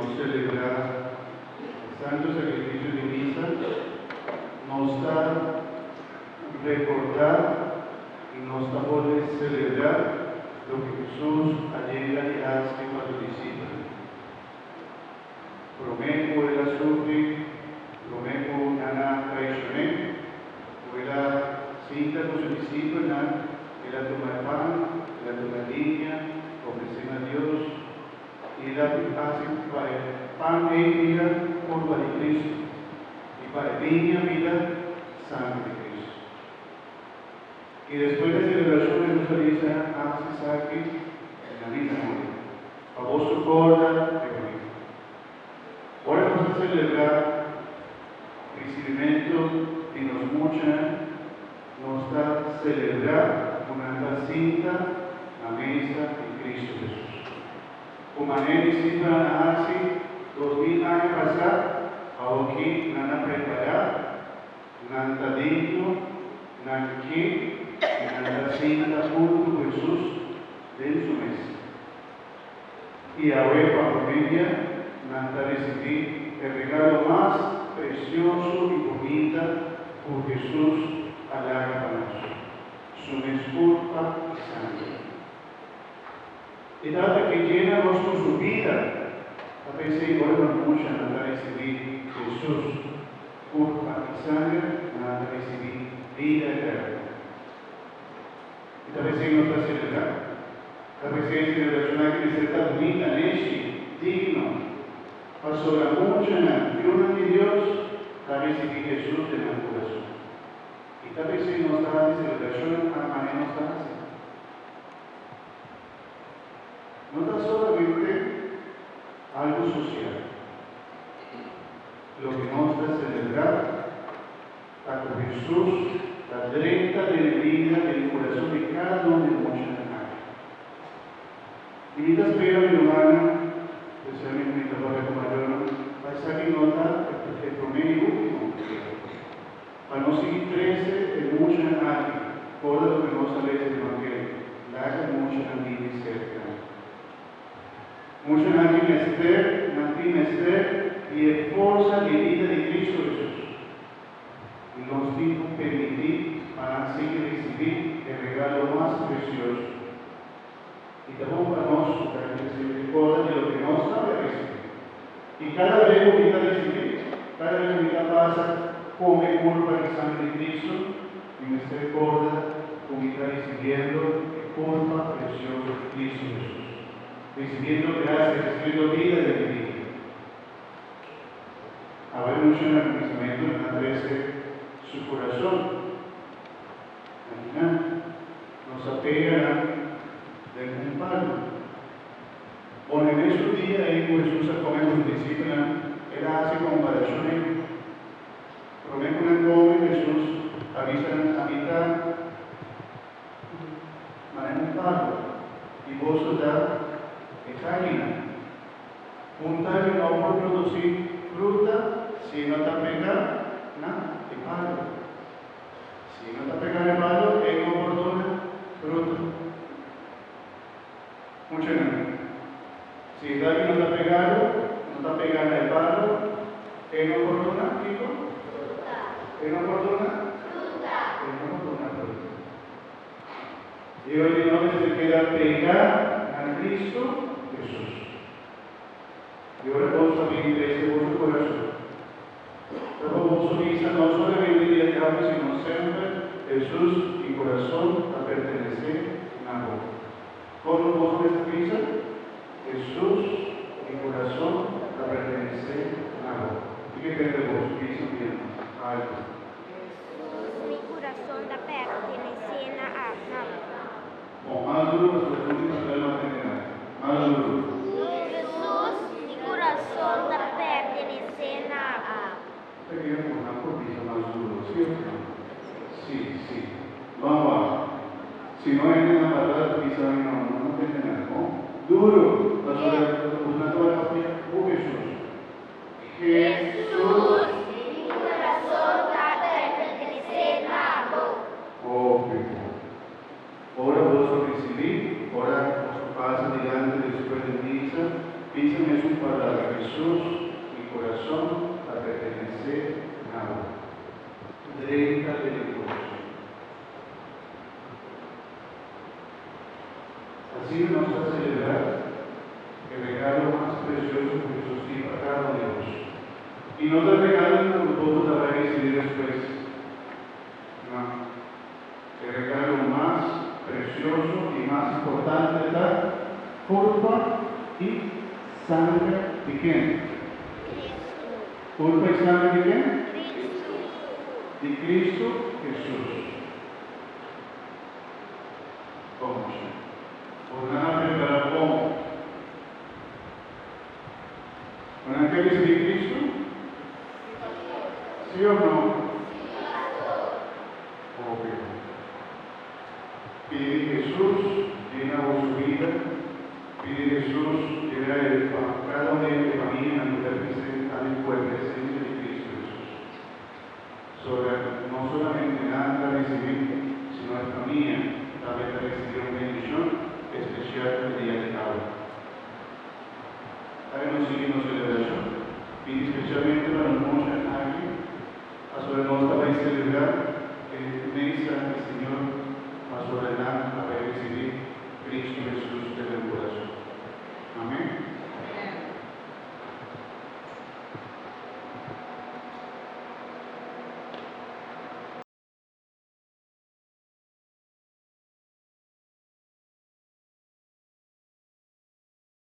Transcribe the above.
nos selebrá e Santu Sakrifisio di Misa, nos ta rekordá i nos ta bolbe selebrá loke Hesus a yega di hasi pa su disipelnan. Promé ku el a sufri, promé ku nan a traishon'é, ku el a sinta ku su disipelnan, el a tuma e pan, el a tuma e biña, ofresé na Dios, i el a hasi pa e pan ei bira kurpa di Kristu, i pa e biña bira sangre di Kristu. I despues di e selebrashon Hesus a bisa, Hasi esaki na mi memoria. Pa boso corda riba mi. Ora nos ta celebra ricibimento di nos muchanan, nos ta celebra cu nan ta sinta na mesa di Cristo Jesus. Cu manera discipelnan a haci 2000 aña pasa, awoki nan a prepara, nan ta digno, nan ke y nan ta sinta hunto cu Jesus den su mesa. I awe pa familia nan ta risibí e regalo mas presioso i bunita ku Hesus a laga pa nos, su mes kurpa i sangre. E Tata ke yena nos ku su bida, ta p'esei ora nos mucha nan ta risibí Hesus, kurpa i sangre, nan ta risibí bida eterno. I ta p'esei nos ta selebrá. Ta p'esei e selebrashon aki mester ta bunita, neshi, digno, pasobra muchanan, yunan di Dios, ta risibí Hesus den nan kurason. I ta p'esei nos ta hasi selebrashonnan a manera nos ta hasi. No ta solamente algu sosial. Loke nos ta selebrá Ta ku Hesus ta drenta den e bida den e kurason di kada un di muchanan aki. I mi ta spera, mi rumannan, spesialmente mi ta papia ku mayornan, pa esaki no ta e promé i último dia. Pa nos sigui trese e muchanan aki, korda loke nos a lesa den Evangelio, laga e muchanan bini serka mi. Muchanan tin mester, nan tin mester di e forsa di e bida di Cristo Hesus. I nos tin ku permití pa nan sigui risibí e regalo mas presioso. I ta bon pa nos ku ta risibí rekorda di loke nos tambe a risibí. I kada bes ku mi ta risibí, kada bes ku mi ta pasa kome kurpa i sangre di Cristo, mi mester rekorda ku mi ta risibiendo e kurpa presioso di Cristo Hesus, risibiendo grasia, risibiendo bida den mi bida. Awe mucha na kuminsamentu nan a trese su kurason. Imagina, nos a pega nan den un palu. Bon, e mesun dia ei ku Hesus a kome ku su disipelnan, el a hasi komparashon ei. Promé ku nan kome, Hesus a bisa nan, Ami ta manera un palu, i boso ta e hakinan. Un tami no por produsí fruta si e no ta pegá na e palu. Si e no ta pegá na e palu, e no por duna fruta. Muchanan, si e tami no ta pegado, no ta pegá na e palu, e no por duna kiko? Fruta. E no por duna? Fruta. E no por duna fruta. I hoy di nos mester keda pegá na Cristo Jesus. I ora boso a bin trese boso kurason, ta pa boso bisa no solamente dia di awe sino semper, Jesus, mi kurason ta pertenesé na bo. Kon boso mester bisa? Jesus, mi kurason ta pertenesé na bo. I ke tende boso bisa un dia mas altu. Jesús, mi kurason ta pertenesé na bo. Bon, mas duru pasobra esun di Pascual no a tende nada. Mas duru. Jesús, mi kurason ta pertenesé na bo. Ta kere ku nan por bisa mas duru, si of no? Si, si. Ban wak. Si no hende nan patrás ta bisa mi no, no no tende nada. Bon, duru, pasobra nan tabata papia ku Jesús. Hesus, mi kurason ta pertenesé na bo. Hopi bon. Ora boso risibí, ora boso pasa dilanti despues di misa, bisa mesun. Palabra, Jesús, mi corazón ta pertenesé na Bo. Drenta den mi kurason. Asina nos ta selebrá e regalo mas presioso ku Hesus tin pa kada un di nos. I no ta regalo ku boso ta bai risibí despues. No. E regalo mas presioso i mas importante ta kurpa i sanger di ken? Kristu. Kurpa i sanger di ken? Kristu. Di Kristu Hesus. Bon mucha. Bo nan a prepará bon. Bo nan ke risibí Kristu? Sí òf no? Hopi. Pidi Hesus yena boso bida. Pidi Hesus yena e kada un di e famianan ku ta representá den ku e presensia di Kristu Hesus. Sobra no solamente nan ta risibí, sino e famia tambe ta risibí un bendishon espesial e dia di awe. Awe nos sigui nos selebrashon. Pidi spesialmente pa nos muchanan aki, pasobra nos ta bai selebrá e mesa di Señor, pasobra nan a bai risibí Kristu Hesus den nan kurason. Amén.